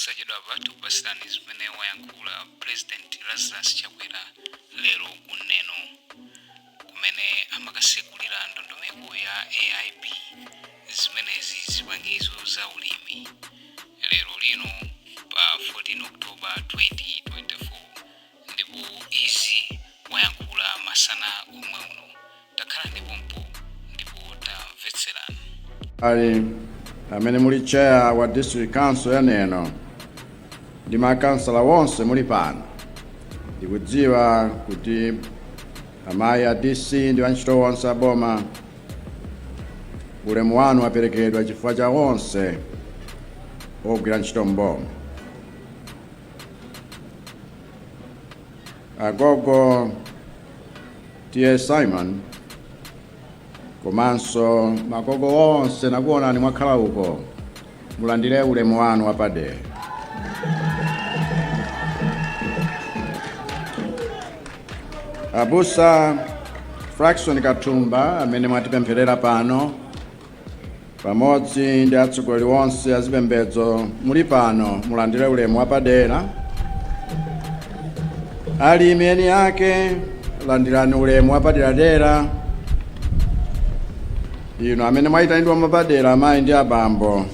Posachedwapa tikupatsirani zimene wayankhula President Lazarus Chakwera lero ku Neno kumene amakatsekulira ndondomeko ya AIP, zimenezi zipangizo za ulimi, lero lino pa 14 October 2024, ndipo izi wayankhula masana omwe uno. Takhalani pompo ndipo tamvetserani. Ali amene muli chair wa district council ya Neno ndi makansala wonse muli pano, ndikudziwa kuti amayi a DC ndi antchito onse a boma, ulemu wanu waperekedwa chifukwa cha onse ogwira ntchito mboma. Agogo T.A. Simon komanso magogo onse nakuonani mwakhala uko, mulandire ulemu wanu wapadera. Abusa Frackson Kathumba amene mwatipempherera pano pamodzi ndi atsogoleri onse azipembedzo muli pano, mulandire ulemu wapadera. Alimi eni ake, landirani ulemu wapaderadera. Inu amene mwayitanidwa mwapadera, amayi ndi abambo,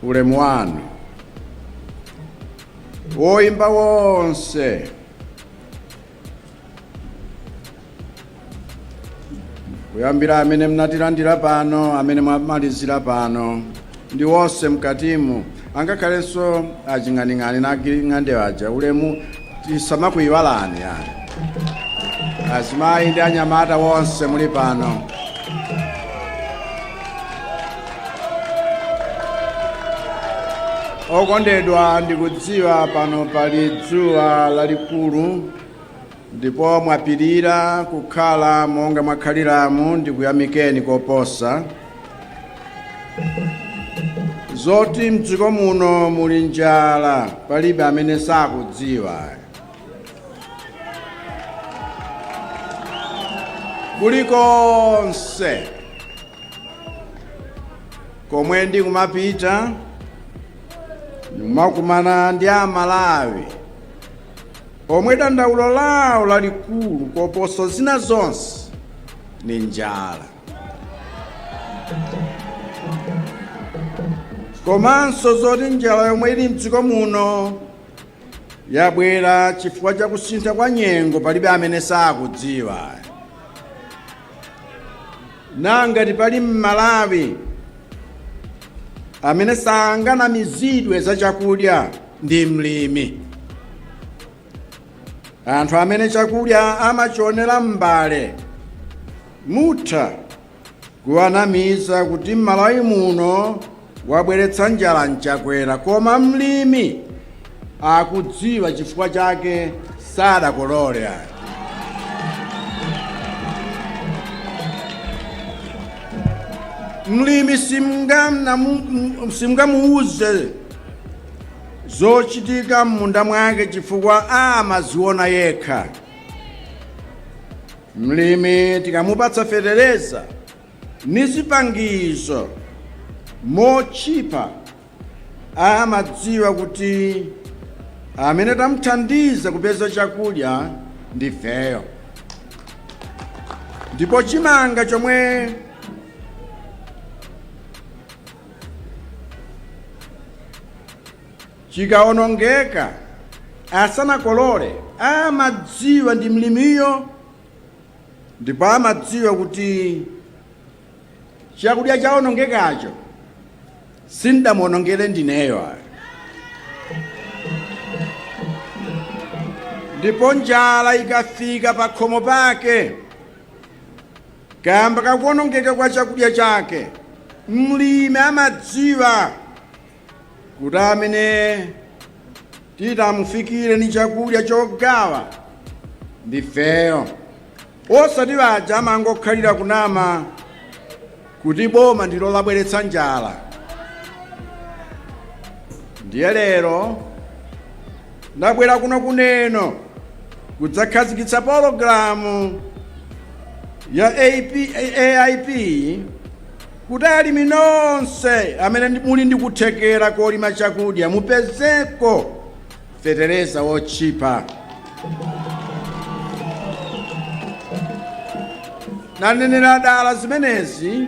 ulemu wanu. Woyimba wonse kuyambira amene mnatilandira pano, amene mwamalizira pano, ndi wonse mkatimu, angakhalenso aching'aning'ani naging'ande aja, ulemu tisamakuyiwalani yani. Azimayi ndi anyamata wonse muli pano, okondedwa, ndikudziwa pano pali dzuwa lalikulu ndipo mwapirira kukhala monga mwakhaliramu, ndikuyamikeni koposa. Zoti mdziko muno muli njala palibe amene sakudziwa. Kulikonse komwe ndikumapita ndikumakumana ndi Amalawi omwe dandaulo lawo lalikulu koposa zina zonse ni njala, komanso zoti njala yomwe ili mdziko muno yabwera chifukwa cha kusintha kwa nyengo palibe amene sakudziwa. Nangati pali Mmalawi amene sanganamizidwe za chakudya ndi mlimi. Anthu amene chakudya amachionera m'mbale mutha kuwanamiza kuti m'Malawi muno wabweretsa njala nChakwera, koma mlimi akudziwa chifukwa chake sadakolole ayi. Mlimi simngamuuze zochitika m'munda mwake chifukwa amaziona yekha. Mlimi tikamupatsa fetereza ni zipangizo motchipa, amadziwa kuti amene tamuthandiza kupeza chakudya ndifeyo. Ndipo chimanga chomwe chikaonongeka asanakolole amadziwa ndi mlimiyo, ndipo amadziwa kuti chakudya chaonongekacho sindamuonongere ndineyo ayi. Ndipo njala ikafika pa khomo pake kamba kakuonongeka kwa chakudya chake, mlimi amadziwa kuti amene titamufikire ni chakudya chogawa ndifeyo, osati aja amangokhalira kunama kuti boma ndilo labweretsa njala. Ndiye lero ndabwera kuno kuneno kudzakhazikitsa pologalamu ya AIP. Kuti alimi nonse amene muli ndi kuthekera kolima chakudya mupezeko fetereza wotchipa. Nanenera dala zimenezi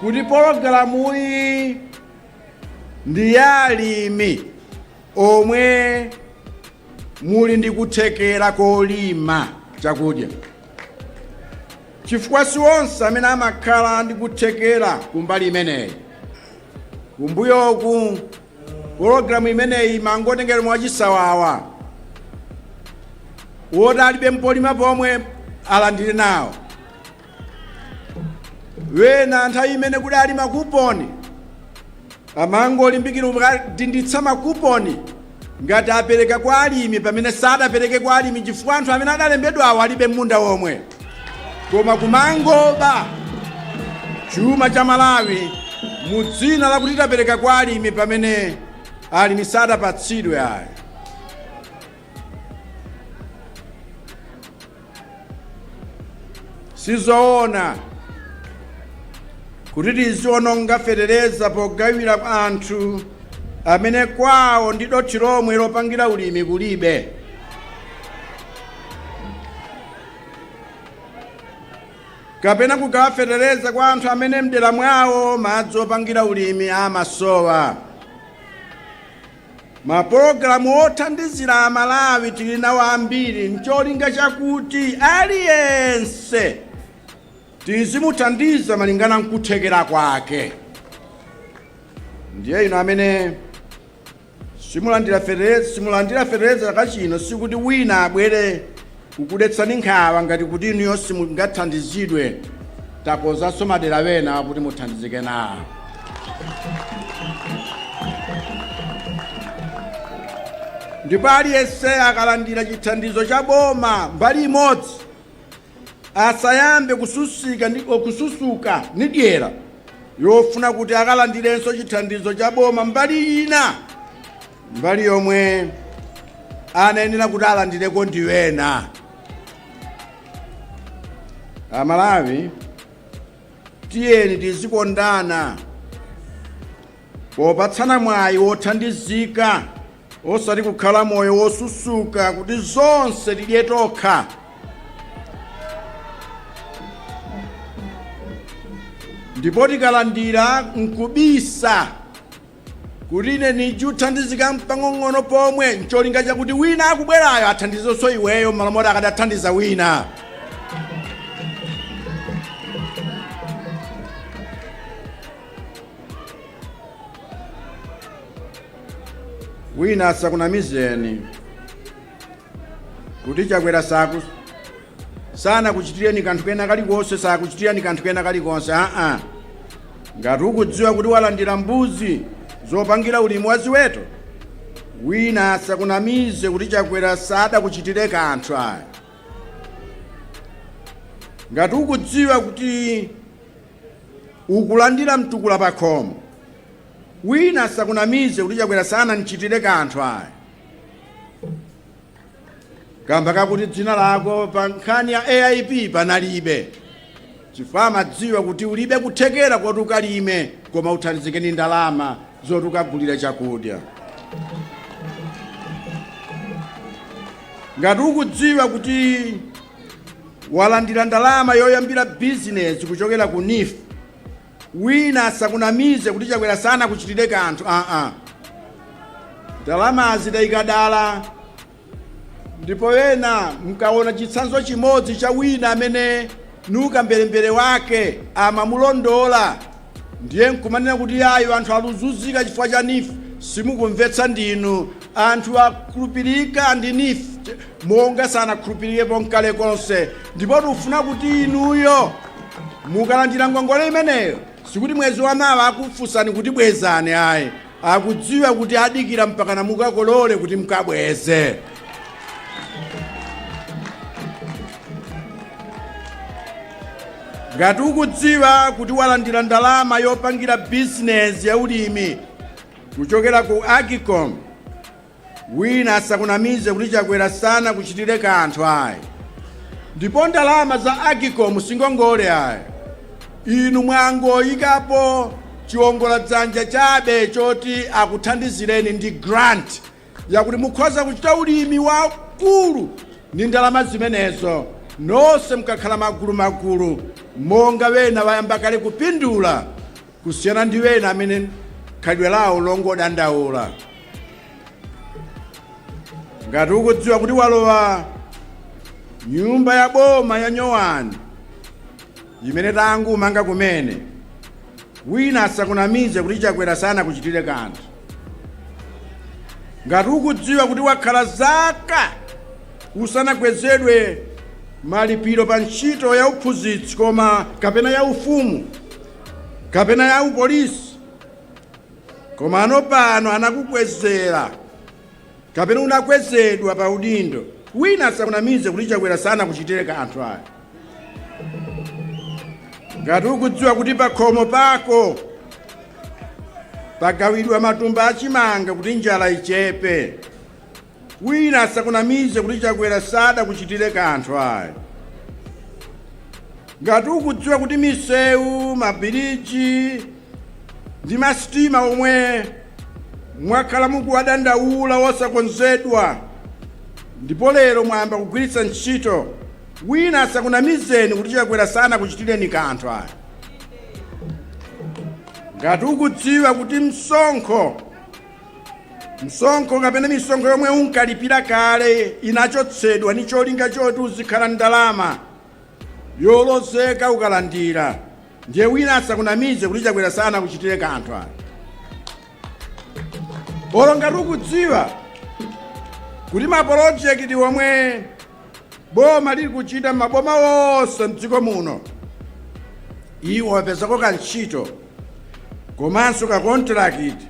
kuti pologalamuyi ndi ya alimi omwe muli ndi kuthekera kolima chakudya, chifukwa si onse amene amakhala ndi kuthekera kumbali imeneyi. Kumbuyoku pologalamu imeneyi imangotengera mwachisawawa, woti alibe mpolima pomwe alandire nawo. Wena nthawi imene kudali makuponi amangolimbikira kukadinditsa makuponi ngati apereka kwa alimi, pamene sadapereke kwa alimi, chifukwa anthu amene adalembedwawo alibe munda womwe, koma kumangoba chuma cha Malawi mu dzina lakuti tapereka kwa alimi, pamene alimi sadapatsidwe ayi. Sizoona kuti tiziononga fetereza pogawira kwa anthu amene kwawo ndi dothi lomwe lopangira ulimi kulibe. Kapena kugawa fetereza kwa anthu amene mdera mwawo madzi opangira ulimi amasowa. Mapologalamu othandizira Amalawi tili nawo ambiri ncholinga chakuti aliyense tizimuthandiza malingana nkuthekera kwake. Ndiye ino amene simulandira fetereza chaka chino, sikuti wina abwere kukudetsani nkhawa ngati kuti inuyo simungathandizidwe. Takonzanso madera wena kuti muthandizike nawo. Ndipo aliyense akalandira chithandizo cha boma mbali imodzi, asayambe kususuka ni dyera yofuna kuti akalandirenso chithandizo cha boma mbali ina, mbali yomwe anayenera kuti alandireko ndi wena. Amalawi, tiyeni tizikondana popatsana mwayi wothandizika, osati kukhala moyo wosusuka kuti zonse tidye tokha. Ndipo tikalandira nkubisa kuti ine nijuthandizika mpang'ong'ono pomwe, ncholinga chakuti wina akubwerayo athandizenso iweyo m'malo moti akadathandiza wina. Wina asakunamizeni kuti Chakwera sanakuchitireni kanthu kena kalikonse, sakuchitirani kanthu kena kalikonse. Aa, ngati ukudziwa kuti walandira mbuzi zopangira ulimi wa ziweto, wina asakunamize kuti Chakwera sadakuchitire kanthu ayi. Ngati ukudziwa kuti ukulandira mtukula pakhomo, wina asakunamize kuti Chakwera sanamchitire kanthu ayi, kamba kakuti dzina lako pa nkhani ya AIP panalibe, chifukwa amadziwa kuti ulibe kuthekera koti ukalime koma uthandizike ndi ndalama zoti ukagulire chakudya. Ngati ukudziwa kuti walandira ndalama yoyambira bizinesi kuchokera ku NEEF, wina asakunamize kuti Chakwera sanakuchitire kanthu. Aa, ndalamazi tayikadala. Ndipo ena mkaona chitsanzo chimodzi cha wina amene nuka mberembere wake amamulondola, ndiye nkumanena kuti ayo anthu aluzuzika chifukwa cha NEEF, simukumvetsa ndinu. Anthu akhulupirika ndi NEEF monga sanakhulupirikepo nkale konse. Ndipo tikufuna kuti inuyo mukalandira ngongole imeneyo, sikuti mwezi wamawa akufunsani kuti bwezani ayi. Akudziwa kuti adikira mpakana mukakolole kuti mukabweze. Ngati ukudziwa kuti walandira ndalama yopangira bizinesi ya ulimi kuchokera ku AGCOM, wina asakunamize kuti Chakwera sanakuchitire kanthu ayi. Ndipo ndalama za AGCOM singongole ayi. Inu mwangoyikapo chiwongoladzanja chabe choti akuthandizireni ndi grant yakuti mukhoza kuchita ulimi waukulu ndi ndalama zimenezo. Nonse mukakhala magulumagulu, monga wena wayamba kale kupindula kusiyana ndi wena amene khalidwe lawo longodandaula. Ngati ukudziwa kuti walowa nyumba ya boma ya nyowani imene tangomanga kumene, wina asakunamize kuti Chakwera sanakuchitire kanthu. Ngati ukudziwa kuti wakhala zaka usanakwezedwe malipiro pa ntchito ya uphunzitsi koma kapena ya ufumu kapena ya upolisi, koma ano pano anakukwezera kapena unakwezedwa pa udindo, wina asakunamize kuti Chakwera sanakuchitire kanthu ayi. Ngati ukudziwa kuti pakhomo pako pagawidwa matumba achimanga kuti njala ichepe, wina asakunamize kuti Chakwera sadakuchitire kanthu ayi. Ngati ukudziwa kuti misewu, mabiriji ndi masitima omwe mwakhala mukuwadandaula osakonzedwa ndipo lero mwayamba kugwiritsa ntchito, wina asakunamizeni kuti Chakwera sanakuchitireni kanthu ayi. Ngati ukudziwa kuti msonkho kapena misonkho yomwe unkalipira kale inachotsedwa ni cholinga choti uzikhala ndalama yolozeka ukalandira, ndiye wina asakunamize kuti Chakwera sanakuchitire kanthu ayi. Olo ngati ukudziwa kuti mapolojekiti omwe boma lili kuchita m'maboma onse mdziko muno, iwo wapezako kantchito komanso kakontrakiti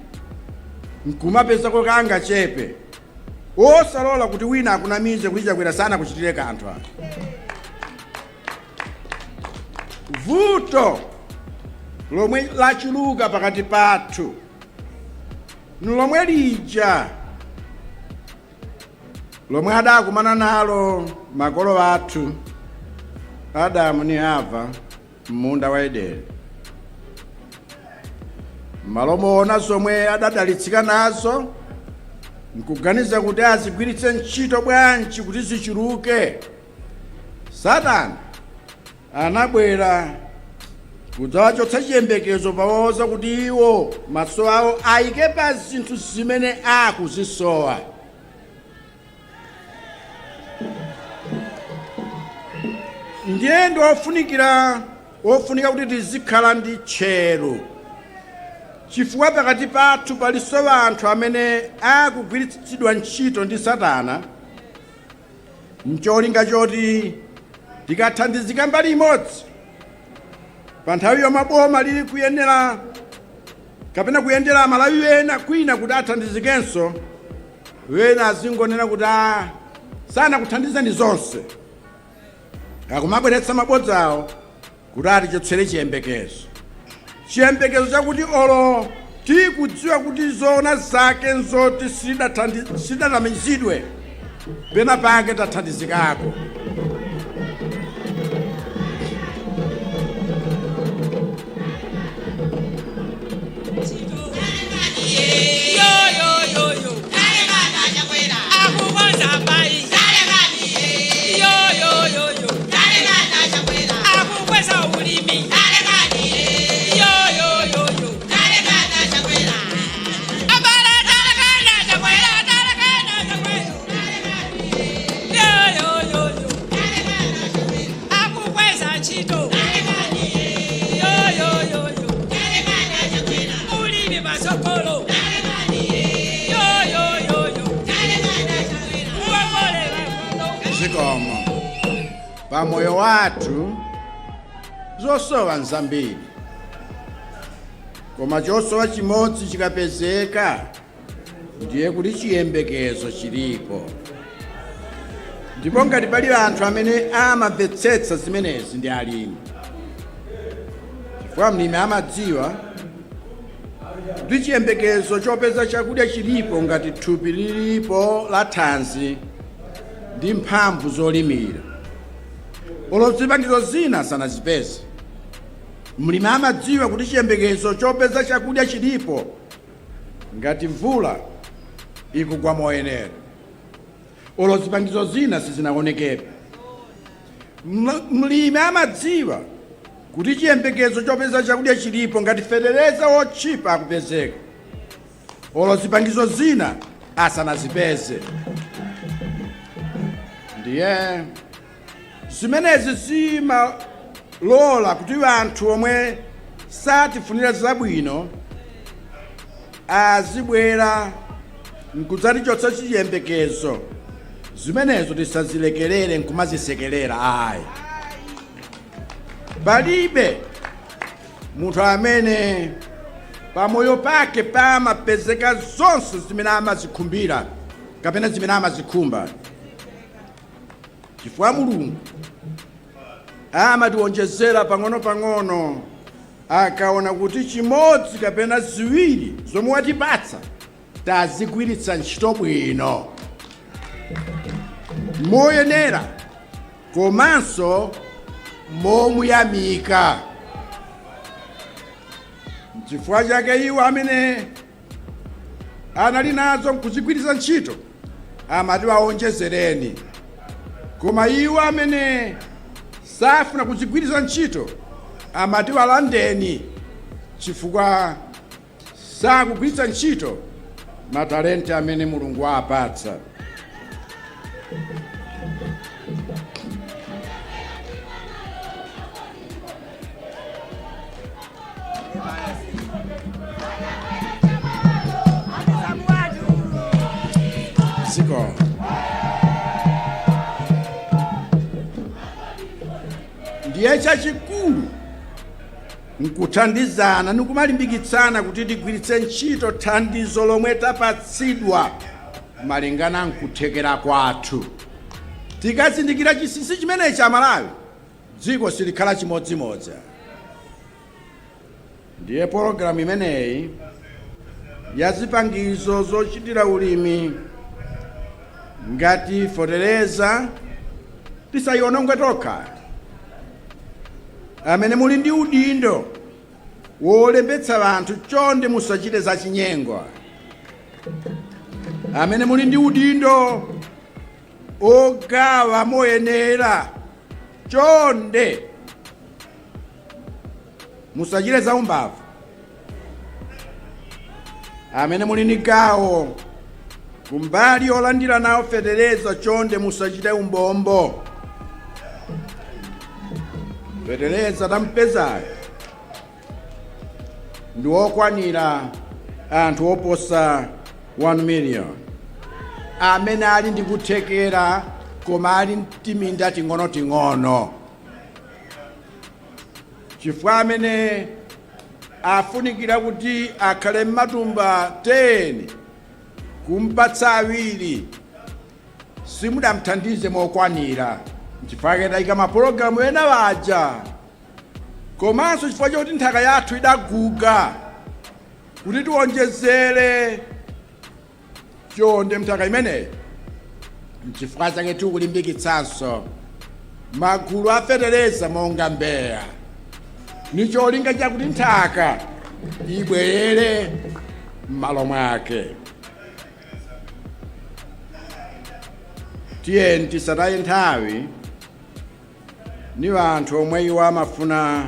nkumapezako kangachepe, osalola kuti wina akunamize kuti Chakwera sanakuchitire kanthu ayi. Vuto lomwe lachuluka pakati pathu nlomwe lija lomwe adakumana nalo makolo athu Adamu ni Hava m'munda wa Edeni. M'malo moona zomwe adadalitsika nazo nkuganiza kuti azigwiritse ntchito bwanji kuti zichuluke, Satana anabwera kudzawachotsa chiyembekezo powauza kuti iwo maso awo ayike pa zinthu zimene akuzisowa. Ndiye ndi ofunika kuti tizikhala ndi tcheru, chifukwa pakati pathu palinso anthu amene akugwiritsidwa ntchito ndi Satana ncholinga choti tikathandizika mbali imodzi pa nthawi yomwe boma lili kuyenera kapena kuyendera Amalawi ena kwina kuti athandizikenso, wena azingonena kuti a sanakuthandizeni zonse, akumabweretsa mabodzawo kuti atichotsere chiyembekezo, chiyembekezo chakuti olo tikudziwa kuti zoona zake nzoti sidatamizidwe, pena pake tathandizikako. Yo, yo, yo, yo. Akukonza pai. Yo, yo, yo, yo. Akukweza ulimi. Yo, yo, yo, yo. Abala talakana Chakwera, talakana Chakwera. Yo, yo, yo, yo. Akukweza ntchito. Yo, yo, yo, yo. Ulimi patsogolo. Yo, yo, yo, yo. Uwakole bakolo. Zikomo. Pamoyo wathu zosowa nzambiri, koma chosowa chimodzi chikapezeka ndiye kuti chiyembekezo chilipo. Ndipo ngati pali anthu amene amamvetsetsa zimenezi ndi alimi, chifukwa mlimi amadziwa kuti chiyembekezo chopeza chakudya chilipo ngati thupi lilipo la thanzi ndi mphamvu zolimira, olo zipangizo zina sanazipeze. Mlimi amadziwa kuti chiyembekezo chopeza chakudya chilipo ngati mvula ikugwa moyenera, olo zipangizo zina sizinaonekepo. Mlimi amadziwa kuti chiyembekezo chopeza chakudya chilipo ngati fetereza wotchipa akupezeka, olo zipangizo zina asanazipeze. Ndiye zimenezi zimalola kuti anthu omwe satifunira zabwino azibwera nkudzatichotsa chiyembekezo. Zimenezo tisazilekerere nkumazisekerera, ayi. Palibe munthu amene pamoyo pake pamapezeka zonse zimene amazikhumbira kapena zimene amazikhumba, chifukwa Mulungu amatiwonjezera pang'ono-pang'ono akaona kuti chimodzi kapena ziwiri zomwe watipatsa tazigwiritsa ntchito bwino moyenera komanso momuyamika. Chifukwa chake iwo amene anali nazo nkuzigwiritsa ntchito amati waonjezereni, koma iwo amene safuna kuzigwiritsa ntchito amati walandeni, chifukwa sakugwiritsa ntchito matalente amene Mulungu apatsa. Ziko ndiye chachikulu nkuthandizana nikumalimbikitsana kuti tigwiritse ntchito thandizo lomwe tapatsidwa malingana nkuthekera kwathu. Tikazindikira chinsinsi chimenechi, Amalawi, dziko silikhala chimodzimodzi. Ndiye pologalamu imeneyi ya zipangizo zochitira ulimi ngati fetereza tisayiononge tokha. Amene muli ndi udindo wolembetsa anthu, chonde musachite zachinyengo. Amene muli ndi udindo ogawa moyenera, chonde musachite zaumbavu. Amene muli ndi gawo kumbali yolandira nawo fetereza, chonde musachite umbombo. Fetereza tampezayo ndi wokwanira anthu oposa 1 million amene ali ndi kuthekera koma ali mtiminda ting'onoting'ono, chifukwa amene afunikira kuti akhale m'matumba 10 kumpatsa awiri simudamthandize mokwanira. Nchifukwa chake tayika mapologalamu ena waja, komanso chifukwa choti nthaka yathu idaguga, kuti tiwonjezere chonde mnthaka imeneyi. Nchifukwa chake tikulimbikitsanso magulu a fetereza monga Mbeya, ni cholinga chakuti nthaka ibwerere m'malo mwake. Tiyeni tisataye nthawi ni anthu omwe iwo amafuna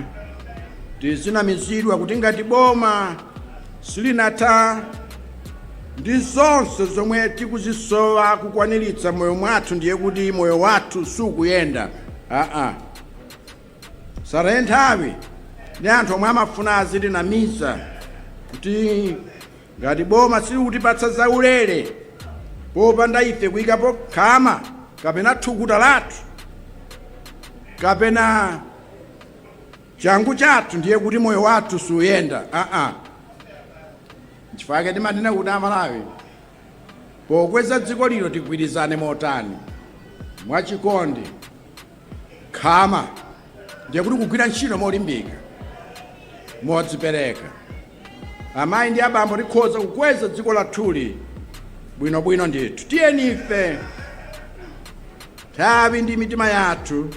tizinamizidwa kuti ngati boma silinatha ndi zonse zomwe tikuzisowa kukwaniritsa moyo mwathu, ndiye kuti moyo wathu sukuyenda. Aa, sataye nthawi ndi anthu omwe amafuna azitinamiza kuti ngati boma silikutipatsa zaulere popanda ife kuyikapo khama kapena thukuta lathu kapena changu chathu, ndiye kuti moyo wathu suyenda. Aa, nchifukwa chake timanena kuti Amalawi, pokweza dziko lino tigwirizane motani? Mwachikondi, khama, ndiye kuti kugwira ntchito molimbika, modzipereka. Amayi ndi abambo, tikhoza kukweza dziko lathuli bwinobwino ndithu. Tiyeni ife nthawi ndi mitima yathu.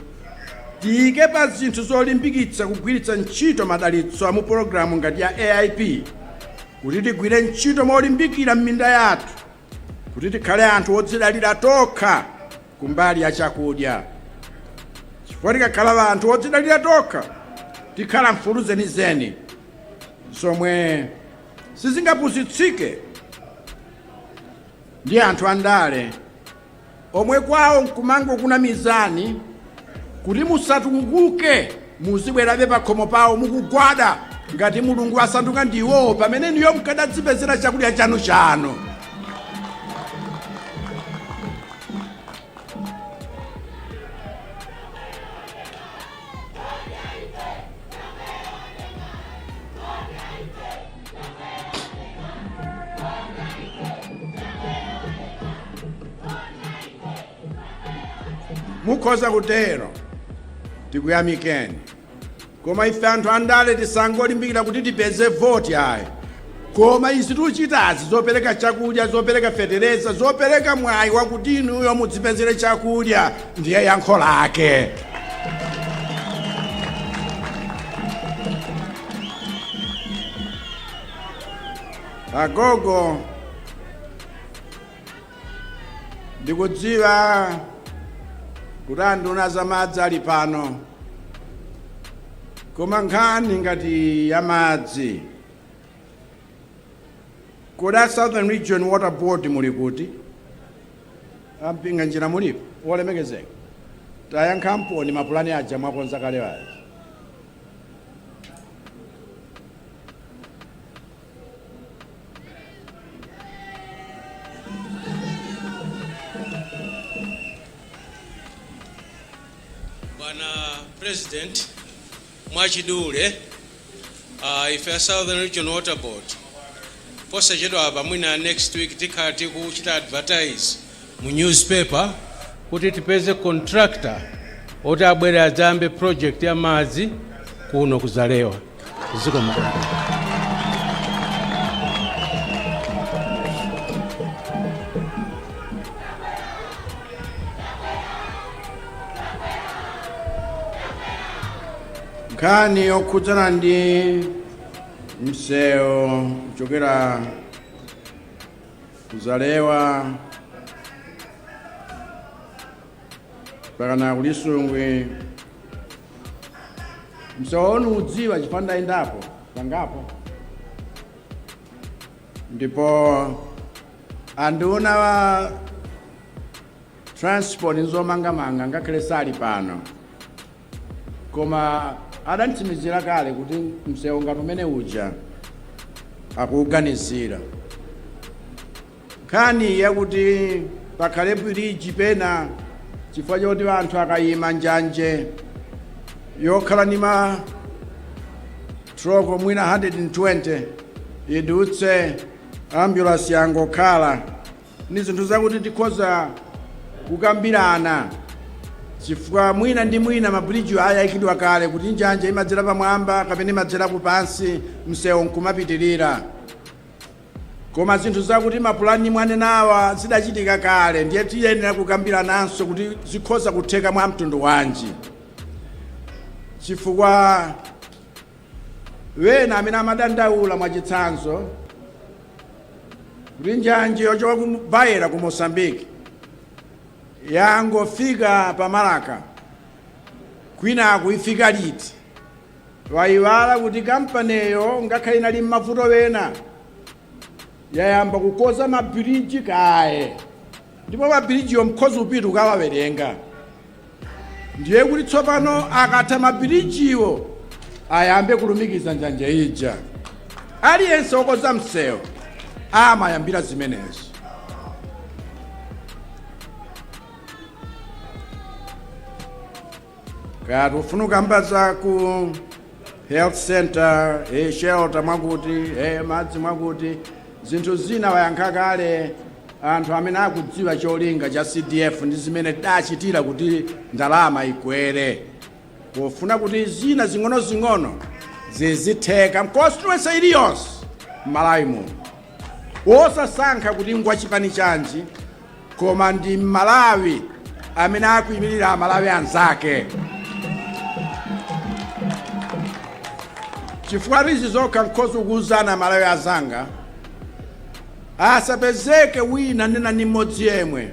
Tiyike pa zinthu zolimbikitsa kugwiritsa ntchito madalitso a mu pologalamu ngati ya AIP kuti tigwire ntchito molimbikira m'minda yathu kuti tikhale anthu odzidalira tokha kumbali ya chakudya, chifukwa tikakhala anthu odzidalira tokha tikhala mfulu zenizeni zomwe sizingapusitsike ndi anthu andale omwe kwawo nkumangokunamizani kuti musatukuke, muzibwerabe pakhomo pawo mukugwada ngati Mulungu asanduka ndiwowo, pamene niyo mukadadzipezera chakudya chanu chanu. Mukhoza kutero, tikuyamikeni, koma ife anthu andale tisangolimbikira kuti tipeze voti ayi, koma izi tikuchitazi zopereka chakudya, zopereka fetereza, zopereka mwayi wakuti inuyo mudzipezere chakudya, ndiye yankho lake. Agogo, ndikudziwa kuti anduna zamadzi ali pano, koma nkhani ngati ya madzi, kodi a Southern Region Water Board muli kuti? A Mpinganjira mulipo? Wolemekezeka, tayankha mponi mapulani aja mwakonza kale aja. Bwana President, mwachidule, ife a Southern Region Water Board posachedwa apa, mwina next week, tikhala tikuchita advertise mu newspaper kuti tipeze contractor oti abwere adzayambe project ya madzi kuno ku Zalewa. Zikomo. Nkhani yokhudzana ndi msewu kuchokera kuzalewa mpakana kulisungwi, msewu onu udziwa chifukwa ndayendapo pangapo, ndipo anduna wa transport nzomangamanga ngakhale sali pano, koma adanditsimikizira kale kuti msewu ngati umene uja akuuganizira. Nkhani yakuti pakhale bridge pena chifukwa choti anthu akayima njanje yokhala ndi ma troko mwina 120 idutse, ambulance yangokhala, ni zinthu zakuti tikhoza kukambirana, chifukwa mwina ndi mwina mabridge ayikidwa kale kuti njanja imadzera pamwamba kapena imadzera kupansi, msewu nkumapitirira. Koma zinthu zakuti mapulani mwanenawa zidachitika kale, ndiye tiyenera kukambirananso kuti zikhoza kutheka mwa mtundu wanji, chifukwa wena amene amadandaula, mwachitsanzo, kuti njanji yochoka ku Beira ku Mozambique yangofika pa Marka, kwina akuifika liti? Wayiwala kuti kampaneyo, ngakhale inali m'mavuto wena, yayamba kukoza mabiriji kaye, ndipo mabirijiyo mkhozi upita ukawawerenga. Ndiye kuti tsopano akatha mabirijiwo ayambe kulumikiza njanja ija. Aliyense wokoza msewu amayambira zimenezo. Kaya ufuna kukamba za ku health center, shelter mwakuti, madzi mwakuti, zinthu zina wayankha kale anthu amene akudziwa cholinga cha CDF ndi zimene tidachitira kuti ndalama ikwere, pofuna kuti zina zing'ono-zing'ono zizitheka constituency iliyonse m'Malawi muno, wosasankha kuti ngwa chipani chanji, koma ndi Mmalawi amene akuyimirira Amalawi anzake. Chifukwa izi zokha nkhoza kuuzana, Amalawi azanga, asapezeke wina nena ni mmodzi yemwe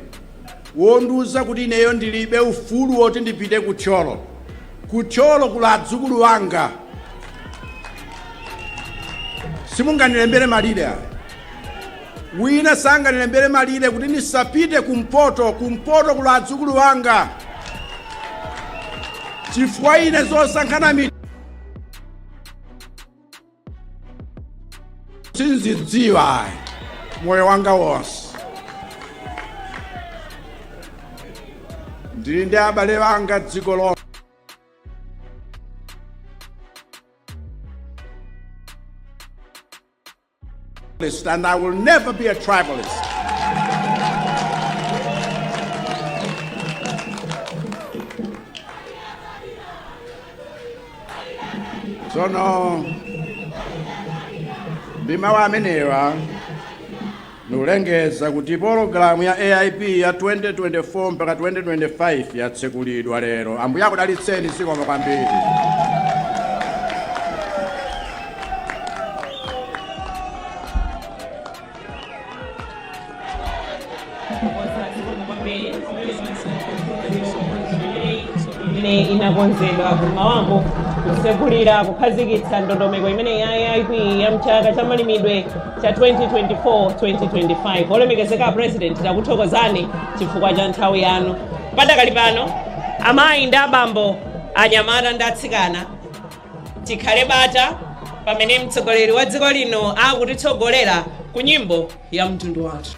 wondiuza kuti ineyo ndilibe ufulu woti ndipite kuThyolo. KuThyolo kula adzukulu wanga. Simunganilembere malire aya. Wina sanganilembere malire kuti ndisapite kumpoto. Kumpoto kula adzukulu wanga, chifukwa ine zosankhana sinzidziwa moyo wanga wonse. Ndili ndi abale wanga dziko lonse, and I will never be a tribalist. Tsono ndi mawu amenewa nikulengeza kuti pologalamu ya AIP ya 2024 mpaka 2025 yatsekulidwa lero. Ambuye akudalitseni. Zikomo kwambiri. Imene inakonzedwa kumawako kutsegulira kukhazikitsa ndondomeko imene ya AIP ya mchaka cha malimidwe cha 2024-2025. Olemekezeka President, takuthokozani chifukwa cha nthawi yanu. Padakali pano, amayi ndi abambo, anyamata ndi atsikana, tikhale bata pamene mtsogoleri wa dziko lino akutitsogolera ku nyimbo ya mtundu wathu.